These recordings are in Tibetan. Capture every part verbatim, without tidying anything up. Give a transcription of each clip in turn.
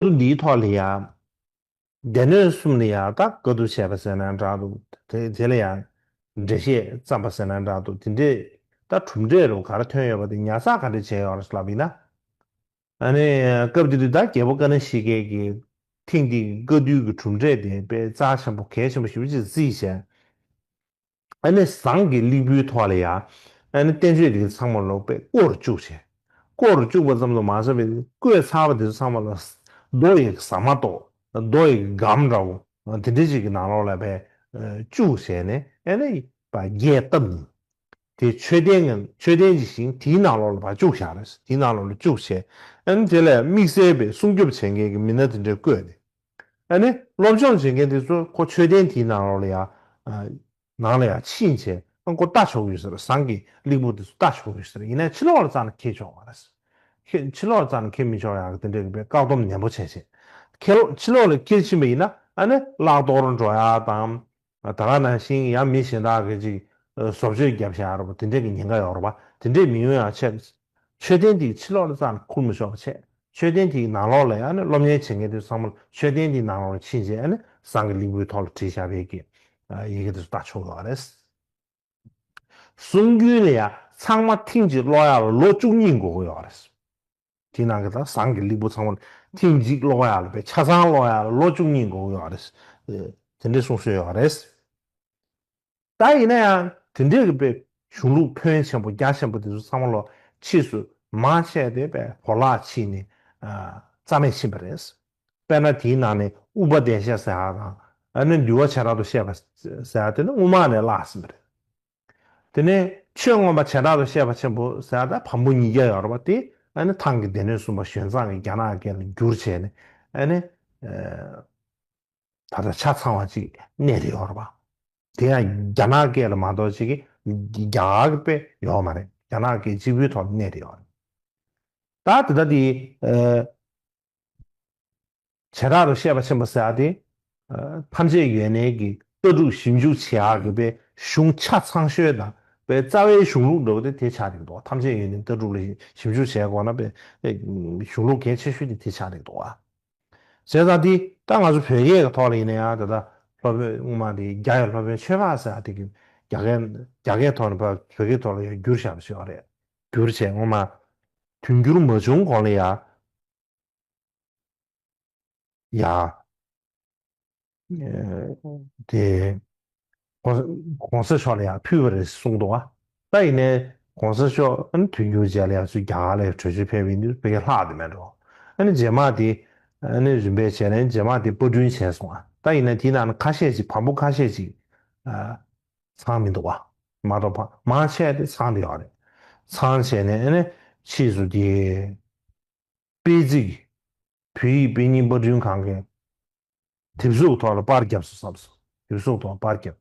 བཀའ་འདིའི་ཐོག་ལ་ཡང་སྡེ་སྣོད་གསུམ་ལ་ཡང་ད་བཀའ་བསྡུ་བྱས་པ་ཟེར་ན་འདྲ་འདུག་དེ་དེ་ལ་ཡང་འགྲེལ་བཤད་བརྩམས་པ་ཟེར་ན་འདྲ་འདུག་དེ་འདྲས་ད་གྲུབ་འབྲས་རུ་ག་རེ་ཐོན་ཡོད་པ་དེ་ཉར་ཚགས་ག་འདྲས་བྱས་ཡོད་རེད་ལབ་ཡིན་ན། ཨ་ནི་སྐབས་དེ་དུས་ད་རྒྱལ་པོ་ཀ་ན་ཤི་ཀའི་གི་ཐེངས་འདིའི་བཀའ་བསྡུའི་གི་གྲུབ་འབྲས་དེ་དཔེ་རྩ་ཆེན་པོ་གལ་ཆེན་པོ་ཞེ་པོ་ཅིག་བརྩིས་བྱས། ཨ་ནི་ཟངས་ཀྱི་སླེགས་བུའི་ཐོག་ལ་ཡ། ཨ་ནི་བསྟན་བཅོས་དེ་ཚང་མ་ལོག་པས་བརྐོ་རུ་བཅུག་བྱས། བརྐོ་རུ་བཅུག་པ་ཙམ་དུ་མ་ཟད་པའི་བརྐོས་ཚར་བ་དེ་ཚོ་ཚང་མ་ལ་རྡོ་ཡི་ཟ་མ་ཏོག་རྡོ་ཡི་སྒམ་འདྲ་བོ་དེ་འདྲ་ཅིག་གི་ནང་ལོགས་ལ་བས་བཅུག་བྱས་ནས་ཨ་ནི་པ་རྒྱས་བཏབ་ནས། དེ་མཆོད་རྟེན་ངན་མཆོད་རྟེན་གྱི་ཞིང་དེའི་ནང་ལོགས་ལ་ཕར་བཅུག་བཞག་རེད། དེའི་ནང་ལོགས་ལ་བཅུག་བྱས། ཨ་ནི་དེ་ལས་དམིགས་བསལ་བའི་སྲུང་སྐྱོབ་བྱེད་མཁན་གྱི་མི་སྣ་དེ་འདྲས་བསྐོས་ནས། ཨ་ནི་སློབ་སྦྱོང་བྱེད་མཁན་དེ་ཚོ་ཁོ་མཆོད་རྟེན་དེའི་ནང་ལོགས་ལ་ཡ། ནང་ལ་ཡ་ཕྱིན་བྱས་ཨ་ཁོ་ལྟ་ཆོག་གི་ཡོད་ཟེར། ཟངས་ཀྱི་སླེགས་བུ་དེ་ཚོ་ལྟ་ཆོག་གི་ཡོད་ཟེར། ཡིན་ནའི་ཕྱི་ལོགས་ལ་རྩ་ནས་འཁྱེར་ཆོག་པ་རེད། ཕྱི་ལོགས་ལ་རྩ་ནས་འཁྱེར་མི་ཆོག་ཡག་གི་དེ་འདྲས་ཀྱི་བཀག་སྡོམ་ནན་པོ་བྱས་བྱས། ཁྱེར་ཕྱི་ལོགས་ལ་འཁྱེར་ཕྱིན་པ་ཡིན་ན་ཨ་ནི་བརླག་གཏོར་འགྲོ་ཡག་དང་། ད་ག་ནང་བཞིན་ཡང་མི་གཞན་དག་གིས་ཅིག་བཟོ་བཅོས་བརྒྱབ་བཞག་རེད་པ། དེ་འདྲས་ཀྱི་ཉེན་ཁ་ཡོད་རེད་པ། དེ་འདྲས་མི་ཡོང་ཡག་ཆེད། མཆོད་རྟེན་དེའི་ཕྱི་ལོགས་ལ་རྩ་ནས་ཁུར་མི་ཆོག་པ་བྱས། མཆོད་རྟེན་དེའི་ནང་ལོགས་ལ་ཡང་ནི་སློབ་གཉེར་བྱེད་མཁན་དེ་ཚང་མ་མཆོད་རྟེན་དེའི་ནང་ལོགས་ལ་ཕྱིན་བྱས་ནི་ཟངས་ཀྱི་སླེགས་བུའི་ཐོག་ལ་བྲིས་བཞག་པའི་གི་ཡི་གེ་དེ་ཚོ་ལྟ་ཆོག་ཡོད་རེད། གསུང་རྒྱུན་ལ་ཡང་ཚང་མ་ཐེངས་གཅིག་ཀློག་ཡག་ལ་ལོ་བཅུ་གཉིས་འགོར་གི་ཡོད་རེད། དེ་ནང་གི་ད་ཟངས་ཀྱི་སླེགས་བུ་ཚང་མ་ཐེངས་གཅིག་ཀློག་ཡག་ལ་དཔེ་ཆ་ཚང་ཀློག་ཡག་ལ་ལོ་བཅུ་གཉིས་འགོར་གི་ཡོད་རེད། དེ་འདྲའི་གསུང་སྲོལ་ཡོད་རེད། ད་ཡིན་ན་ཡང་དེ་འདྲའི་གི་དཔེ་གཞུང་ལུགས་ཕོན་ཆེན་པོ་རྒྱ་ཆེན་པོ་དེ་ཚོ་ཚང་མ་ལོ་ཕྱིས་སུ་མང་ཆེ་དེ་དཔེ་བོར་བརླག་ཕྱིན་ནས་རྩ་མེད་ཕྱིན་པ་རེད། དཔེར་ན་དེའི་ནང་ནས་ཨུ་པ་དེ་ཤ་ཟེར་ཡག་དང་ཨ་ནི་འདུལ་བ་བྱེ་བྲག་ཏུ་བཤད་པ་ཟེར་ཡག་དེ་ནི་དབུ་མ་ནས་བརླག་ཟིན་པ་རེད། དེ་ནས་ཆོས་མངོན་པ་བྱེ་བྲག་ཏུ་བཤད་པ་ཆེན་པོ་ཟེར་ཡག་ད་བམ་པོ་ཉིས་བརྒྱ་ཡོད་རེད་པ། དེ་ཨ་ནི་ཐང་གི་སྡེ་སྣོད་གསུམ་པ་ཞོན་ཙང་གི་རྒྱ་ནག་སྐད་ལ་བསྒྱུར་བྱས་ནས་ཨ་ནི། ད་ལྟ་ཆ་ཚང་བ་ཅིག་གནས་བསྡད་ཡོད་རེད་པ། དེ་ཡང་རྒྱ་ནག་སྐད་ལ་མ་གཏོགས་ཅིག་གི་རྒྱ་གར་གྱི་དཔེ་ཡོད་མ་རེད། རྒྱ་ནག་སྐད་གཅིག་པུའི་ཐོག་ནས་གནས་བསྡད་ཡོད་རེད། ད་དེ་ལྟ་དེ་བྱེ་བྲག་ཏུ་བཤད་པ་ཆེན་པོ་ཟེར་ཡག་དེ་ཐམས་ཅད་ཡོན་གནས་ཀྱི་ལྟ་གྲུབ་ཞིབ་འཇུག་བྱེད་ཡག་གི་དཔེ་གཞུང་ཆ་ཚང་ཤོས་དང་དཔེ་རྩ་བའི་གཞུང་ལུགས་འདྲ་བོ་དེ་དེ་ཆགས་བསྡད་འདུག་ཐམས་ཅད་ཡོན་གནས་ལྟ་གྲུབ་ལ་ཞིབ་འཇུག་བྱེད་དགོས་ན་དཔེ་གཞུང་ལུགས་གལ་ཆེ་ཤོས་དེ་དེ་ཆགས་བསྡད་འདུག་བྱས་ཙང་དེ་ད་ང་ཚོ་བོད་སྐད་ཀྱི་ཐོག་ལ་ཡིན་ན་ཡང་ད་ལྟ་སློབ་དཔོན་སྔོན་མ་དེ་རྒྱ་ཡི་སློབ་དཔོན་ཆོས་འཕགས་ཟེར་ཡག་དེ་གི་རྒྱ་སྐད་རྒྱ་སྐད་ཐོག་ནས་བོད་སྐད་ཐོག་ལ་ཡང་བསྒྱུར་བཞག་པ་ཞིག་ཡོད་རེད། བསྒྱུར་བྱས་སྔོན་མ་དུས་འགྱུར་མ་བྱུང་གོང་ལ་ཡ། ཡ། དེ། གོང་གོང་ས་མཆོག་ལ་ཡང་ཕུལ་བ་རེད་གསུངས་འདུག་བ། ད་ཡིན་ནའི་གོང་ས་མཆོག་ཨ་ནི་དུས་འགྱུར་རྗེས་ལ་ཡང་ཚུར་རྒྱ་གར་ལ་བྲོས་བྱོལ་ཕེབས་པ་ཡིན་དུས་ཕ་གིར་ལྷག་བསྡད་མེད་འགྲོ། ཨ་ནི་རྗེས་མ་དེ་ཨ་ནི་རིམ་པས་བྱས་ནས་རྗེས་མ་དེ་པར་སྐྲུན་བྱས་སོང་བ། ད་ཡིན་ནའི་དེའི་ནང་ན་ཁ་ཤས་ཅིག་བམ་པོ་ཁ་ཤས་ཅིག་ཨ། ཚང་མི་འདུག་བ། མ་གཏོགས་པ་མང་ཆེ་དེ་ཚང་བསྡད་ཡོད་རེད། ཚང་བྱས་ནས་ཨ་ནི་ཕྱིས་སུ་དེ། དཔེ་རྩིས། བོད་ཡིག་དཔེ་རྙིང་པར་སྐྲུན་ཁང་གིས་དེབ་གཟུགས་ཐོག་ལ་པར་བརྒྱབ་སོང་བསམ་སོང་། དེབ་གཟུགས་ཐོག་པར་བརྒྱབ།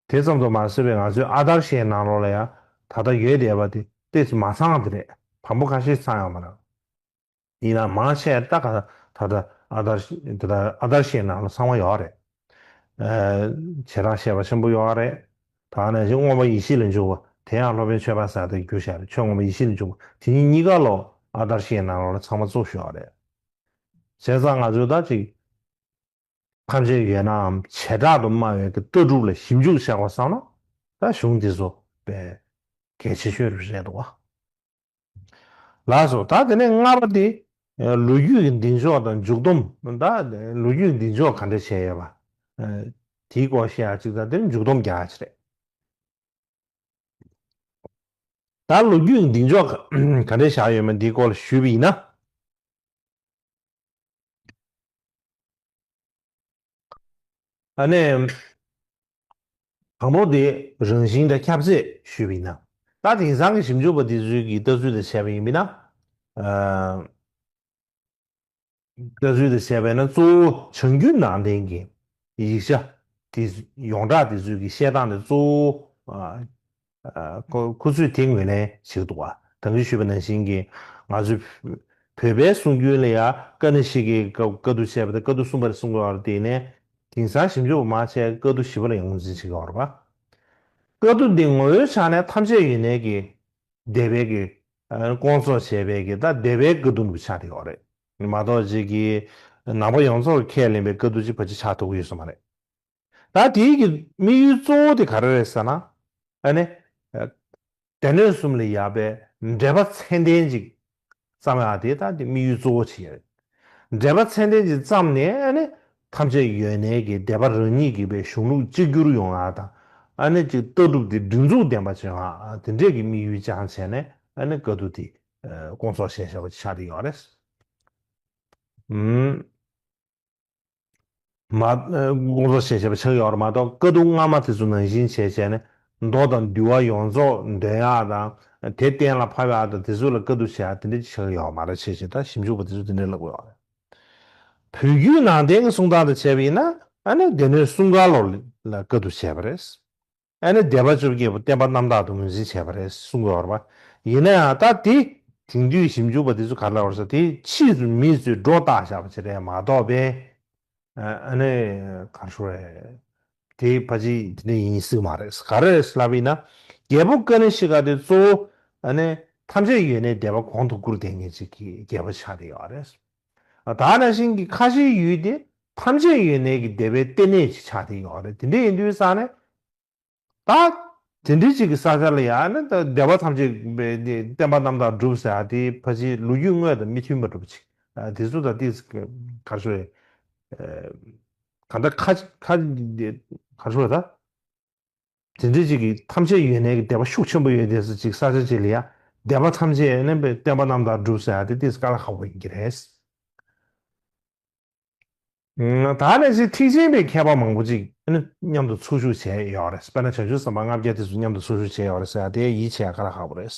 དེ་ཙམ་དུ་མ་ཟད་པའི་ང་ཚོའི་ཨ་དར་ཤའི་ནང་ལོགས་ལ་ཡང་ད་ལྟ་ཡོད་བསྡད་པ་དེ་ཏོག་ཙམ་མ་ཚང་དེ་རེད། བམ་པོ་ཁ་ཤས་ཚང་ཡོད་མ་རེད། ཡིན་ན་མང་ཆེ་ད་ག་ད་ལྟ་ཨ་དར་ཤ་ད་ལྟ་ཨ་དར་ཤའི་ནང་ལ་ཚང་བ་ཡོད་རེད། བྱེ་བྲག་བཤད་པ་ཆེན་པོ་ཡོད་རེད། ད་ནང་བཞིན་མངོན་པ་ཡེ་ཤེས་ལ་འཇུག་པ་དེ་ཡང་སློབ་དཔོན་ཆོས་འཕགས་ཟེར་དེ་བསྒྱུར་བཞག་རེད། ཆོས་མངོན་པ་ཡེ་ཤེས་ལ་འཇུག་པ་དེ་གཉིས་གཉིས་ཀ་ལོ་ཨ་དར་ཤའི་ནང་ལོགས་ལ་ཚང་མ་བཙུགས་ཤོག་རེད། བྱས་ཙང་ང་ཚོས་ད་ཅིག་ཐམས་ཅད་ཡོད་ནའམ་བྱེ་བྲག་ཏུ་སྨྲ་བའི་གི་ལྟ་གྲུབ་ལ་ཞིབ་འཇུག་བྱ་དགོས་བསམ་ན་ད་གཞུང་འདི་ཚོ་དཔེ་གལ་ཆེ་ཤོས་རེད་འདུག་བ། ལགས་སོ། ད་དེ་ནས་ལྔ་པ་དེ་ལོ་རྒྱུས་ཀྱི་འདིང་ཕྱོགས་དང་མཇུག་སྡོམ། ད་ལོ་རྒྱུས་འདིང་ཕྱོགས་ག་འདྲ་བྱས་ཡོད་པ། དེའི་སྐོར་བཤད་ཡག་ཅིག་དང་དེ་ནས་མཇུག་སྡོམ་རྒྱག་ཡག་ཅིག་རེད། ད་ལོ་རྒྱུས་འདིང་ཕྱོགས་ག་འདྲ་བཞག་ཡོད་མེད་འདིའི་སྐོར་ལ་ཞུས་པ་ཡིན་ན། ཨ་ནི། དང་པོ་དེ་རང་བཞིན་དང་ཁྱབ་ཚད་ཞུས་པ་ཡིན་ན། ད་དེང་སང་གི་ཞིབ་འཇུག་པ་དེ་ཚོའི་གི་ལྟ་ཚུལ་དང་བྱས་པ་ཡིན་པ་ཡིན་ན། ལྟ་ཚུལ་དེ་བྱས་པས་ན་གཙོ་བོ་བྱང་རྒྱུད་ནང་བསྟན་གྱི་ཡིག་ཆ་དེ་ཡོངས་གྲགས་དེ་ཚོའི་གི་བཤད་སྟངས་དེ་གཙོ་བོ་ཁོ་ཁོ་ཚོས་དེ་ངོས་ལེན་བྱེད་ཀྱི་འདུག་བ། ད་གིན་ཞུས་པ་ནང་བཞིན་གྱི་ང་ཚོའི་བོད་པའི་གསུང་རྒྱུན་ལ་ཡང་ཀ་ན་ཤི་ཀའི་བཀའ་བཀའ་བསྡུ་བྱས་པ་དང་བཀའ་བསྡུ་གསུམ་པ་རེ་གསུང་གི་ཡོད་རེད། དེ་ནས་དེང་སང་ཞིབ་འཇུག་པ་མང་ཆེ་བཀའ་བསྡུ་བཞི་པ་ལ་ཡང་ངོས་འཛིན་བྱེད་ཀྱི་ཡོད་རེད་བ། བཀའ་བསྡུ་འདི་ངོ་བོའི་ཆ་ནས་ཐམས་ཅད་ཡོད་ནས་ཀྱི་སྡེ་པའི་གི་ཨ་སྐོང་ཚོགས་བྱས་པའི་གི་ད་སྡེ་པའི་བཀའ་བསྡུ་ནུབ་ཆགས་ཏེ་ཡོད་རེད། མ་གཏོགས་ཅིག་གི་ནང་པ་ཡོངས་རྫོགས་ཁས་ལེན་པའི་དཀའ་སྡུག་ཅིག་ཕལ་ཆེར་ཆགས་ཐུབ་ཀྱི་ཡོད་ས་མ་རེད། ད་དེའི་གི་དམིགས་ཡུལ་གཙོ་བོ་དེ་ག་རེ་རེད་ཟེར་ན། ཨ་ནི། སྡེ་སྣོད་གསུམ་ལ་ཡོད་པའི་འགྲེལ་པ་ཚད་ལྡན་ཅིག་བརྩམ་ཡག་དེ་ད་དེ་དམིགས་ཡུལ་གཙོ་བོ་ཅིག་རེད། འགྲེལ་པ་ཚད་ལྡན་ཅིག་བརྩམས་ནས་ཨ་ནི་ཐམས་ཅད་ཡོད་གནས་ཀྱི་སྡེ་པ་རང་ཉིད་ཀྱི་པའི་གཞུང་ལུགས་གཅིག་གྱུར་ཡོང་ཡག་དང་། ཨ་ནི་ཅིག་ལྟ་གྲུབ་དེ་སྒྲིག་འཛུགས་ལྡན་པ་བྱེད་ཡག་དེ་འདྲས་ཀྱི་དམིགས་ཡུལ་བཅངས་བྱས་ནས་ཨ་ནི་བཀའ་བསྡུ་དེ་སྐོང་ཚོགས་བྱས་བཞག་པ་ཆགས་བསྡད་ཡོད་རེད། ཨུམ། མ། དགོངས་རྫོགས་ཞེས་བྱ་བ་ཆགས་ཡོད་རེད་མ་གཏོགས་བཀའ་བསྡུ་སྔ་མ་དེ་ཚོ་ནང་བཞིན་བྱས་བྱས་ནས་མདོ་དང་འདུལ་བ་ཡོངས་རྫོགས་འདོན་ཡག་དང་དེ་གཏན་ལ་ཕབ་ཡག་དང་དེ་ཚོ་ལ་བཀའ་བསྡུ་བྱེད་ཡག་དེ་འདྲ་ཅིག་ཆགས་ཡོད་མ་རེད། བྱས་བྱས་ད་ཞིབ་འཇུག་པ་དེ་ཚོ་དེ་འདྲ་ལབ་ཡོད་རེད། བོད་བརྒྱུད་ནང་བསྟན་གྱི་གསུང་སྟངས་དང་བྱས་པ་ཡིན་ན་ཨ་ནི་སྡེ་སྣོད་གསུམ་ཀ་ལོ་ལ་བཀའ་བསྡུ་བྱས་པ་རེད། ཨ་ནི་སྡེ་པ་བཅོ་བརྒྱད་པོ་བསྟན་པ་རྣམ་དག་ཏུ་ངོས་འཛིན་བྱས་པ་རེད་གསུང་གི་ཡོད་རེད་པ། ཡིན་ན་ཡང་ད་དེ་དེང་དུས་ཞིབ་འཇུག་པ་དེ་ཚོ་ག་རེ་ལབ་པ་རེད་ཟེར་དེ་ཕྱིས་སུ་མི་ཚོས་སྒྲོ་བཏགས་བཞག་པ་ཅིག་རེད་མ་གཏོགས་པས། ཨ་ནི་ག་རེ་ཞུ་རེད། དེ་ཕལ་ཆེར་དེ་འདྲ་ཡིན་སྲིད་མ་རེད། ག་རེ་རེད་ལབ་པ་ཡིན་ན་རྒྱལ་པོ་ཀ་ནི་ཤི་ཀ་དེ་གཙོ་བོ་ཨ་ནི་ཐམས་ཅད་ཡོད་གནས་སྡེ་པ་གོང་དུ་བཀུར་བསྟེན་མཁན་ཅིག་གི་རྒྱལ་པོ་ཆགས་བསྡད་ཡོད་རེད། ད་ནང་བཞིན་གྱི་ཁ་ཆེའི་ཡུལ་དེ་ཐམས་ཅད་ཡོད་གནས་ཀྱི་སྡེ་པའི་ལྟེ་གནས་ཅིག་ཆགས་བསྡད་ཡོད་རེད། དེ་འདྲ་ཡིན་དུས་ཙང་ནས། ད། དེ་འདྲའི་ཅིག་གི་ས་ཆ་ལ་ཡང་ནི་ད་སྡེ་པ་ཐམས་ཅད་པའི་བསྟན་པ་རྣམ་དག་སྒྲུབ་ཟེར་ཡ་དེ་ཕལ་ཆེར་ལོ་རྒྱུས་དངོས་དང་མི་མཐུན་པ་འདྲ་པོ་ཅིག་དེ་ཚོ་ད་ཏིས་གར་ཤོར་རེད། ག་འདྲ་ཁ་ཁ་གར་ཤོར་ད། དེ་འདྲའི་ཅིག་གི་ཐམས་ཅད་ཡོད་གནས་ཀྱི་སྡེ་པ་ཤུགས་ཆེན་པོ་ཡོད་དེ་ཚོ་ཅིག་ས་ཆ་ཅིག་ལ་ཡ་སྡེ་པ་ཐམས་ཅད་ནི་བསྟན་པ་རྣམ་དག་སྒྲུབ་ཟེར་ཡ་དེ་ཏིས་དཀའ་ལས་ཁག་པོ་ཡིན་གྱི་རེད། ད་ནས་ཅིག་ཐེག་ཆེན་པའི་མཁས་པ་མང་པོ་ཅིག་མཉམ་དུ་འཚོ་བཞུགས་བྱས་ཡོད་རེད། དཔེར་ན་བྱང་ཆུབ་སེམས་དཔའ་ལྔ་བརྒྱ་དེ་ཚོ་མཉམ་དུ་འཚོ་བཞུགས་བྱས་ཡོད་རེད་ཟེར་ཡ་དེ་ཡིད་ཆེས་ཡ་དཀའ་ལས་ཁག་པོ་རེད།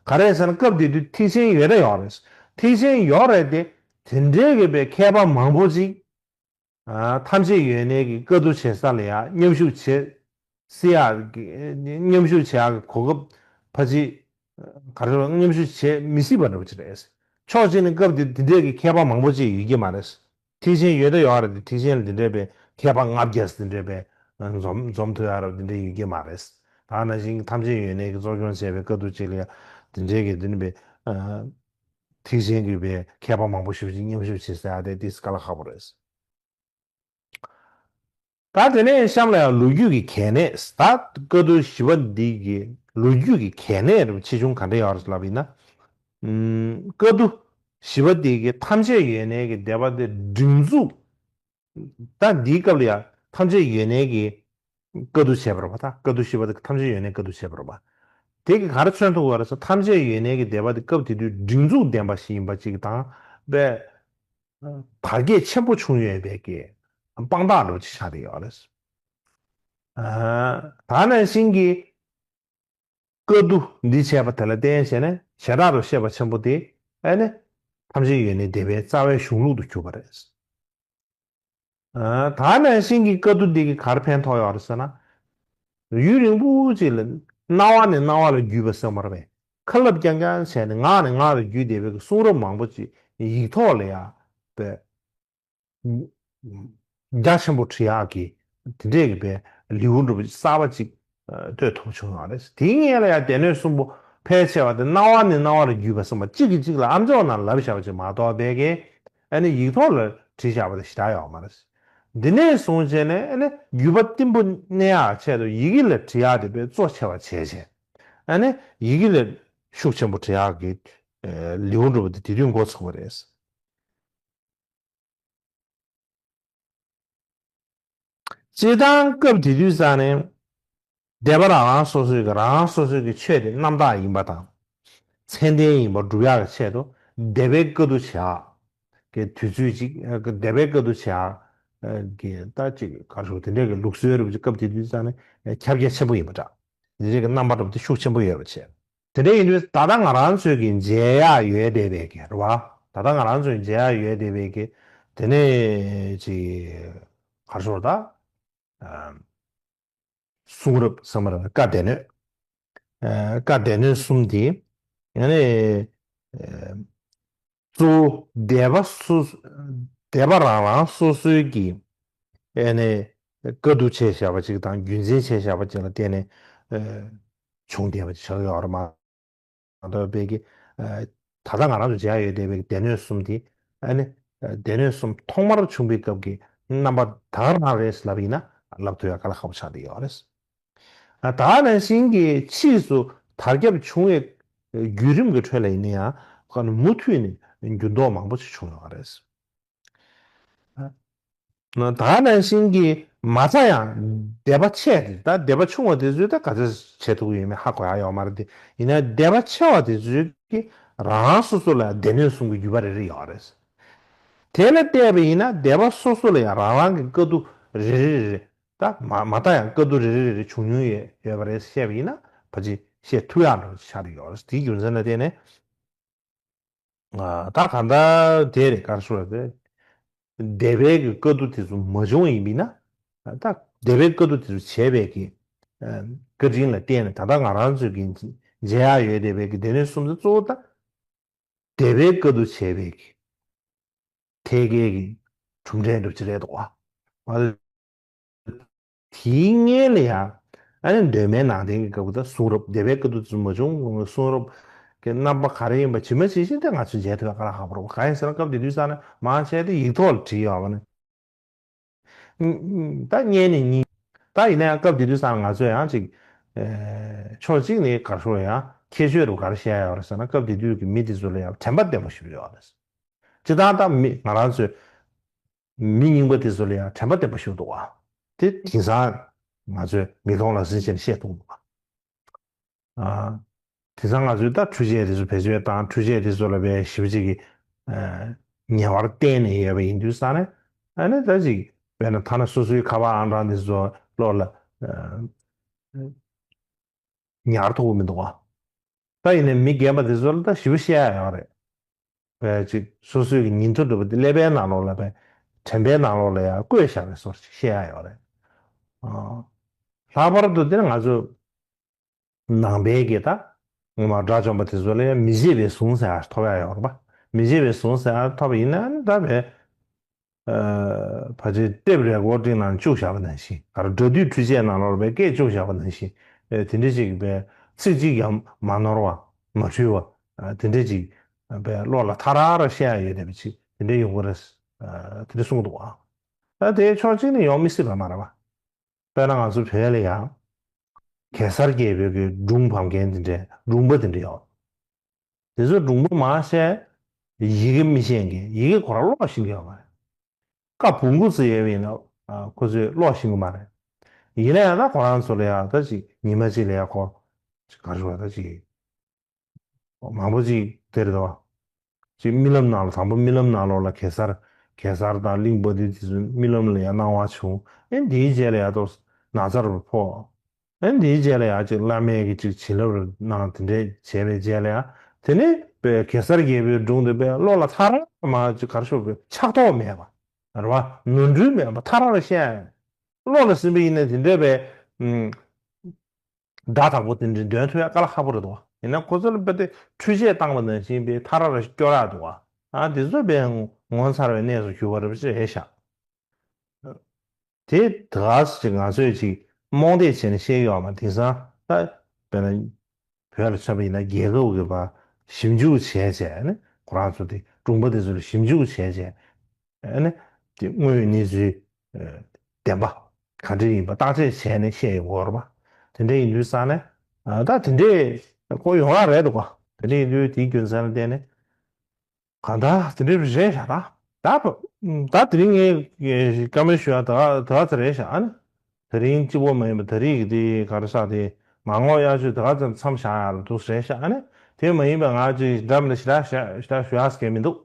ག་རེ་ཟེར་ན་སྐབས་དེ་དུས་ཐེག་ཆེན་ཡོད་ད་ཡོད་རེད། ཐེག་ཆེན་ཡོད་རེད་དེ། དེ་འདྲའི་གི་པའི་མཁས་པ་མང་པོ་ཅིག་ཐམས་ཅད་ཡོད་གནས་ཀྱི་བཀའ་བསྡུ་བྱེད་ས་ལ་ཡ་མཉམ་ཞུགས་བྱེད་སྲིད་ཡག་གི་མཉམ་ཞུགས་བྱེད་ཡག་གི་གོ་སྐབས་ཕལ་ཆེར་ག་རེ་མཉམ་ཞུགས་བྱེད་མི་སྲིད་པ་འདྲ་པོ་ཅིག་རེད། ཕྱོགས་གཅིག་ནས་སྐབས་དེ་དེ་འདྲའི་གི་མཁས་པ་མང་པོ་ཅིག་ཡོད་ཀྱི་མ་རེད། ཐེག་ཆེན་ཡོད་ད་ཡོད་རེད་དེ་ཐེག་ཆེན་ལ་དེ་འདྲའི་པའི་མཁས་པ་ལྔ་བརྒྱ་དེ་འདྲའི་པའི་འཛོམས་འཛོམས་ཐུབ་ཡག་ར་དེ་འདྲའི་ཡོད་ཀྱི་མ་རེད། ད་ནང་བཞིན་ཐམས་ཅད་ཡོད་གནས་ཀྱི་གཙོ་སྐྱོང་བྱས་པའི་བཀའ་བསྡུ་ཅིག་ལ་ཡ་དེ་འདྲའི་གི་དེ་འདྲའི་པའི་ཐེག་ཆེན་གྱི་པའི་མཁས་པ་མང་པོ་ཞེ་པོ་ཅིག་མཉམ་ཞུགས་བྱེད་ས་ཡ་དེ་ཏིས་དཀའ་ལས་ཁག་པོ་རེད། ད་དེ་ནས་གཤམ་ལ་ཡང་ལོ་རྒྱུས་ཀྱི་གལ་གནད། ད་བཀའ་བསྡུ་བཞི་པ་འདི་གི་ལོ་རྒྱུས་ཀྱི་གལ་གནད་རུ་ཆེ་ཆུང་ག་འདྲ་ཡོད་རེད་ལབ་ཡིན་ན། ཨུམ། བཀའ་བསྡུ་བཞི་པ་འདི་གི་ཐམས་ཅད་ཡོད་གནས་ཀྱི་སྡེ་པ་དེ་སྒྲིག་འཛུགས། ད་འདིའི་སྐབས་ལ་ཡང་ཐམས་ཅད་ཡོད་གནས་ཀྱི་བཀའ་བསྡུ་བྱས་པ་རེད་པ། ད་བཀའ་བསྡུ་བཞི་པ་དེ་ཐམས་ཅད་ཡོད་གནས་བཀའ་བསྡུ་བྱས་པ་རེད་པ། དེ་གི་ག་རེ་མཚོན་ཐུབ་པ་རེད་ཟེར་ཐམས་ཅད་ཡོད་གནས་ཀྱི་སྡེ་པ་དེ་སྐབས་དེ་དུས་སྒྲིག་འཛུགས་ལྡན་པ་ཞིག་ཡིན་པ་གཅིག་དང་པས། དར་རྒྱས་ཆེན་པོ་བྱུང་ཡོད་པའི་གི་དཔང་རྟགས་འདྲ་པོ་ཅིག་ཆགས་བསྡད་ཡོད་རེད། ཨ། ད་ནང་བཞིན་གྱི་བཀའ་བསྡུ་འདི་བྱས་པ་དེ་ལ་བརྟེན་བྱས་ནས་བྱེ་བྲག་ཏུ་བཤད་པ་ཆེན་པོ་དེ་ཨ་ནི་ཐམས་ཅད་ཡོད་གནས་སྡེ་པའི་རྩ་བའི་གཞུང་ལུགས་སུ་གྱུར་པ་རེད། ཨ། ད་ནང་བཞིན་གྱི་བཀའ་བསྡུ་འདི་གིས་ག་རེ་ཕན་ཐོགས་ཡོད་རེད་ཟེར་ན། ཡུན་རིང་པོ་ཅིག་ལ་རྣ་བ་ནས་རྣ་བ་ལ་བརྒྱུད་པ་ཟེར་བ་རེད་པས། ཁ་སླབ་རྐྱང་རྐྱང་བྱས་ནས་ངག་ནས་ངག་ལ་བརྒྱུད་བསྡད་པའི་གསུང་རབ་མང་པོ་ཅིག་ཡིག་ཐོག་ལ་ཡ་པས། རྒྱ་ཆེན་པོ་བྲི་ཡག་གི་དེ་འདྲས་ཀྱི་པའི་ལེའུ་འདྲ་པོ་གསར་པ་ཅིག་གཏོད་ཐུབ་བྱུང་ཡོད་རེད། དེའི་སྔོན་ལ་ཡང་སྡེ་སྣོད་གསུམ་པོ་ཕལ་ཆེ་བ་དེ་རྣ་བ་ནས་རྣ་བར་བརྒྱུད་པ་གསུམ་པ་གཅིག་གིས་གཅིག་ལ་ཨམ་ཅོག་ནང་ལབ་བཞག་པ་ཅིག་མ་གཏོགས་པའི་གི་ཨ་ནི་ཡིག་ཐོག་ལ་བྲིས་བཞག་པ་དེ་ཞེ་དྲག་ཡོད་མ་རེད། འདི་ནས་བཟུང་བྱས་ནས་ཨ་ནི་བརྒྱུད་པ་བརྟན་པོ་གནས་ཡག་ཆེད་དུ་ཡི་གེ་ལ་བྲི་ཡག་དེ་དཔེ་གཙོ་ཆེ་བ་བྱས་བྱས་ཨ་ནི་ཡི་གེ་ལ་ཤུགས་ཆེན་པོ་བྲི་ཡག་གི་ལེའུ་འདྲ་པོ་དེ་དེ་དུས་འགོ་ཚུགས་པ་རེད། སྤྱིར་བཏང་སྐབས་དེ་དུས་ཙང་ནས་སྡེ་པ་རང་རང་སོ་སོའི་གི་རང་རང་སོ་སོའི་གི་ཆོས་དེ་རྣམ་དག་ཡིན་པ་དང་། ཚད་ལྡན་ཡིན་པ་སྒྲུབ་ཡག་གི་ཆེད་དུ་སྡེ་པའི་བཀའ་བསྡུ་བྱེད་ཡག་གི་དུས་ཚོད་ཅིག་སྡེ་པའི་བཀའ་བསྡུ་བྱེད་ཡག་གི་ད་ཅིག་ག་རེ་ཞུ་དེ་འདྲའི་གི་ལུགས་སྲོལ་རེད་པ་ཅིག་སྐབས་དེ་དུས་ཙང་ནས་ཁྱབ་རྒྱ་ཆེན་པོ་ཡིན་པ་འདྲ། དེ་འདྲའི་གི་རྣམ་པ་འདྲ་པོ་དེ་ཤུགས་ཆེན་པོ་ཡོད་པ་བྱས། དེ་འདྲ་ཡིན་དུས་ད་ལྟ་ང་རང་ཚོས་ཀྱི་མཇལ་ཡག་ཡོད་བསྡད་པའི་གི་རེད་བ། ད་ལྟ་ང་རང་ཚོས་མཇལ་ཡག་ཡོད་བསྡད་པའི་གི་དེ་ནས་ཅིག་ག་རེ་ཞུ་ད། ཨ། གསུང་རབ་ཟེར་བ་རེད་བཀའ་སྡེ་སྣོད། ཨ། བཀའ་སྡེ་སྣོད་གསུམ་དེ་ཡང་ནས་ཨ། གཙོ་བོ་སྡེ་པ་སོ་སྡེ་པ་རང་རང་སོ་སོའི་གི་ཨ་ནས་བཀའ་བསྡུ་བྱས་བཞག་པ་ཅིག་དང་རྒྱུན་འཛིན་བྱས་བཞག་པ་ཅིག་ལ་བརྟེན་ནས་ཨ། བྱུང་བསྡད་པ་ཅིག་ཆགས་ཡོད་རེད་མ་གཏོགས་པའི་གི་ཨ། ད་ལྟ་ང་རང་ཚོ་མཇལ་ཡོད་བསྡད་པའི་གི་སྡེ་སྣོད་གསུམ་དེ་ ཨ་ནི་སྡེ་སྣོད་གསུམ་ཐོག་མར་བྱུང་བའི་སྐབས་ཀྱི་རྣམ་པ་ད་ག་རང་རེད་ལབ་ཡིན་ན་ལབ་ཐུབ་ཡ་དཀའ་ལས་ཁག་པོ་ཆགས་བསྡད་ཡོད་རེད། ད་ག་ནང་བཞིན་གྱི་ཕྱིས་སུ་དར་ཁྱབ་བྱུང་བའི་བརྒྱུད་རིམ་གྱི་ཁྲོད་ལ་ཡིན་ན་ཡང་མུ་མཐུད་ནས་འགྱུར་ལྡོག་མང་པོ་ཞིག་བྱུང་ཡོད་རེད། ད་ག་ནང་བཞིན་གྱི་མ་རྩ་ཡང་སྡེ་པ་ཆེ་དེ་ད་སྡེ་པ་ཆུང་བ་དེ་ཚོས་ད་ག་ཚོད་བྱེད་ཐུབ་ཀྱི་ཡོད་མེད་ཧ་གོ་ཡ་ཡོད་མ་རེད་དེ། ཡིན་ན་སྡེ་པ་ཆེ་བ་དེ་ཚོས་ཀྱི་རང་རང་སོ་སོ་ལ་སྡེ་སྣོད་གསུམ་གྱི་བརྒྱུད་པ་རེ་རེ་ཡོད་རེད། དེ་ལ་བལྟས་པ་ཡིན་ན་སྡེ་པ་སོ་སོ་ལ་ཡང་རང་རང་གི་བཀའ་བསྡུ་རེ་རེ་རེ་རེ་ད་མ་མ་རྩ་ཡང་བཀའ་བསྡུ་རེ་རེ་རེ་རེ་བྱུང་མྱོང་ཡོད་ཡོད་པ་རེད་བཤད་པ་ཡིན་ན་ཕལ་ཆེར་བཤད་ཐུབ་ཡ་འདྲ་ཆགས་ཡོད་རེད། དེའི་རྒྱུ་མཚན་ལ་བརྟེན་ནས། ཨ། ད་གང་ལྟར་དེ་རེད་ག་རེ་ཞུ་ར་དེ། སྡེ་པའི་གི་བཀའ་བསྡུ་དེ་ཚོ་མ་བྱུང་ཡིན་པས་ན། ད་སྡེ་པའི་བཀའ་བསྡུ་དེ་ཚོ་བྱས་པའི་གི་ཨ། བཀའ་དྲིན་ལ་བརྟེན་ནས་ད་ལྟ་ང་རང་ཚོའི་གི་མཇལ་ཡ་ཡོད་བསྡད་པའི་གི་སྡེ་སྣོད་གསུམ་དེ་གཙོ་བོ་ད་སྡེ་པའི་བཀའ་བསྡུ་བྱས་པའི་གི་ཐད་ཀའི་གི་གྲུབ་འབྲས་འདྲ་ཅིག་རེད་འདུག་བ། དེའི་སྔོན་ལ་ཡང་ཨ་ནི་གདོད་མའི་ནང་བསྟན་གྱི་སྐབས་ཀྱི་ད་གསུང་རབ་སྡེ་པའི་བཀའ་བསྡུ་ཚོ་མ་བྱུང་གོང་གི་གསུང་རབ་ཀྱི་རྣམ་པ་ག་རེ་ཡིན་པ་ཇི་མ་ཇི་བཞིན་དེ་ང་ཚོས་མཇལ་ཐུབ་པ་དཀའ་ལས་ཁག་པོ་རེད། གང་ཡིན་ཟེར་ན་སྐབས་དེ་དུས་ཙང་ནས་མང་ཆེ་དེ་ཡིག་ཐོག་ལ་བྲིས་ཡོད་པ་ནི། ད་སྔོན་ནས་ཉིན་ད་ཡིན་ན་ཡང་སྐབས་དེ་དུས་ཙང་ང་ཚོས་ཡང་ཅིག་ཕྱོགས་གཅིག་ནས་ག་རེ་ཞུ་ཡང་ཁྱད་ཆོས་རུ་ག་རེ་བཤད་ཡོད་རེད་ཟེར་ན་སྐབས་དེ་དུས་ཀྱི་མི་དེ་ཚོ་ལ་ཡང་དྲན་པ་བདེ་པོ་ཞིག་ཡོད་རེད། སྤྱིར་བཏང་ད་མི་ང་རང་ཚོས། མི་རྙིང་པ་དེ་ཚོ་ལ་ཡང་དྲན་པ་བདེ་པོ་ཞིག་འདུག་བ། དེ་དེང་སང་ང་ཚོས་མིག་མཐོང་ལག་ཟིན་བྱས་ནས་བཤད་ཐུབ་འདུག་བ། ཨ། དེང་སང་ང་ཚོས་ད་འཕྲུལ་ཆས་དེ་ཚོ་བེད་སྤྱོད་བཏང་འཕྲུལ་ཆས་དེ་ཚོ་ལ་དཔེ་ཞེ་པོ་ཅིག་གི་ཨ། ཉེ་བར་བརྟེན་ནས་ཡོད་པ་ཡིན་དུས་ཙང་ནས་ཨ་ནི་ད་ཅིག་དཔེར་ན་ཐ་ན་སོ་སོའི་ཁ་པར་ཨང་གྲངས་དེ་ཚོ་བློ་ལ་ཨ། ཉར་ཐུབ་ཀྱི་མི་འདུག་བ། ད་ཡིན་ནའི་མི་རྒན་པ་དེ་ཚོ་ལ་ད་ཞེ་པོ་བཤད་ཡ་ཡོད་རེད། བས་ཅིག་སོ་སོའི་གི་ཉིན་ཐོ་འདྲ་པོ་དེ་ཀླད་པའི་ནང་ལོགས་ལ་བས་དྲན་པའི་ནང་ལོགས་ལ་ཡང་བཀོད་བཞག་པའི་བཟོ་ཞིག་བཤད་ཡ་ཡོད་རེད། ཨ། ལྷག་པར་དུ་དེ་ནི་ང་ཚོ་ནང་པའི་གི་ད་ངོ་མ་དགྲ་བཅོམ་པ་དེ་ཚོ་ལ་ཡང་མི་བརྗེད་པའི་གཟུངས་ཟེར་ཡ་ཐོབ་ཡ་ཡོད་རེད་པ། མི་བརྗེད་པའི་གཟུངས་ཟེར་ཡ་ཐོབ་པ་ཡིན་ན་ནི་ད་བས། ཨ། ཕལ་ཆེར་ཊེབ་རེ་ཀོར་ཌིང་ནང་བཅུག་བཞག་པ་ནང་བཞིན་ག་རེ་སྒྲ་སྡུད་འཕྲུལ་ཆས་ནང་ལོགས་ལ་བས་སྐད་བཅུག་བཞག་པ་ནང་བཞིན་ཨེ་དེ་འདྲ་ཅིག་བས་ཚིག་གཅིག་ཀྱང་མ་ནོར་བ་མ་འཁྲུལ་བ་ཨ་དེ་འདྲ་ཅིག་བས་བློ་ལ་ཐག་རང་རང་བཤད་ཡ་ཡོད་བསྡད་པ་ཅིག་དེ་འདྲ་ཡོང་གི་རེད། ཨ་དེ་འདྲ་གསུངས་འདུག་ཨ། ད་དེ་ཕྱོགས་གཅིག་ནས་ཡོང་མི་སྲིད་པ་མ་རེད་པ། དཔེར་ན་ང་ཚོ་བོད་ལ་ཡང་གེ་སར་རྒྱལ་པོའི་གི་སྒྲུང་ཕམ་མཁན་དེ་འདྲའི་སྒྲུང་པ་དེ་འདྲ་ཡོད། དེ་ཚོ་སྒྲུང་པ་མང་ཆེ་ཡི་གེ་མི་ཤེས་མཁན་ཡི་གེ་ཁོ་རང་ཀློག་ཤེས་ཀྱི་ཡོད་མ་རེད། ཀ་བོང་གུ་ཙི་ཡོད་པ་ཡིན་ན་ཨ་ཁོ་ཚོས་ཀློག་ཤེས་ཀྱི་མ་རེད། ཡིན་ན་ཡང་ད་ཁོ་རང་ཚོ་ལ་ཡང་ད་ཅིག་ཉི་མ་གཅིག་ལ་ཡང་ཁོ་ཅིག་ག་རེ་ཞུ་བ་ད་ཅིག་མང་པོ་ཅིག་དེ་རེད་དོ། ཅིག་རྨི་ལམ་ནང་ལ་དང་པོ་རྨི་ལམ་ནང་ལོགས་ལ་གེ་སར་གེ་སར་དང་གླིང་པ་འདི་དེ་ཚོ་རྨི་ལམ་ལ་ཡང་སྣང་བ་བྱུང་། ཨེ་འདིའི་རྗེས་ལ་ཡང་ཏོག་ཙམ་ན་ཚ་རུ་ཕོག་ཨེ་འདིའི་རྗེས་ལ་ཡང་ཅིག་བླ་མས་ཀྱི་ཅིག་བྱིན་རླབས་རུ་གནང་དེ་འདྲས་བྱས་པའི་རྗེས་ལ་ཡང་དེ་ནས་པའི་གེ་སར་རྒྱལ་པོའི་སྒྲུང་དེ་པའི་བློ་ལ་ཐག་རང་མ་ཅིག་གར་ཤོག་པའི་ཆགས་ཐོགས་མེད་པ་རེད་བ། ནོར་འཁྲུལ་མེད་པ་ཐག་རང་ལ་བཤད་ཡ་བློ་ལ་ཟིན་པ་ཡིན་ན་དེ་འདྲས་པའི་སྒྲ་དག་པོ་དེ་འདྲའི་འདོན་ཐུབ་ཡ་དཀའ་ལས་ཁག་པོ་རེད་འདུག་བ། ཡིན་ན་ཁོ་ཚོ་ལ་དཔེ་དེ་འཕྲུལ་ཆས་བཏང་བ་ནང་བཞིན་པའི་ཐག་ར་ར་སྐྱོར་ཡག་འདུག་བ། ཨ་དེ་ཚོ་དཔེ་ངོ་མཚར་བའི་གནས་སུ་གྱུར་པ་རེད་པ་ཅེས་རེད་ཤག་དེ་དག་ཅིག་ང་ཚོས་ཅིག་རྨོངས་དད་བྱས་ནས་བཤད་ཀྱི་ཡོད་མ་དེང་སང་ད་དཔེར་ན་བོད་ལ་མཚོན་པ་ཡིན་ན་རྒྱལ་ཁབ་ཀྱི་བ་ཞིབ་འཇུག་བྱས་བྱས་ནས་ཁོ་རང་ཚོ་དེ་སྒྲུང་པ་དེ་ཚོ་ལ་ཞིབ་འཇུག་བྱས་བྱས། ཨ་ནི་དེ་དངོས་ཡོད་གནས་ཚུལ་ཨ་བདེན་པ་ག་འདྲ་ཡིན་པ་བརྟག་དཔྱད་བྱས་ནས་བཤད་ཡོང་གི་ཡོད་རེད་པ། དེ་འདྲ་ཡིན་དུས་ཙང་ནས་ཨ་ད་དེ་འདྲས་ཁོ་ཡོང་ཡག་རེད་འདུག་ག་དེ་འདྲ་ཡིན་དུས་དེའི་རྒྱུ་མཚན་ལ་བརྟེན་ནས་གང་ལྟར་དེ་འདྲས་རེད་ཤག་ད་ད་ད་དེ་རིང་ངས་བཀའ་མོལ་ཞུ་ཡག་ད་ད་ཚོད་རེད་ཤག་ཨ་ནི། དེ་རིང་གཅིག་པོ་མ་ཡིན་པ་ད་རེས་ཀྱི་དེ་ག་རེ་ཟེར་དེ་མ་དངུལ་གཡར་ཆོད་ད་ག་ཙམ་མཚམས་བཞག་ཡག་ལ་འདུག་རེད་ཤག་ཨ་ནི་དེ་མ་ཡིན་པ་ང་ཅིག་འདྲ་མི་འདྲ་ཞེ་དྲག་ཞེ་དྲག་ཞུ་ཡག་ཟེར་མཁན་མི་འདུག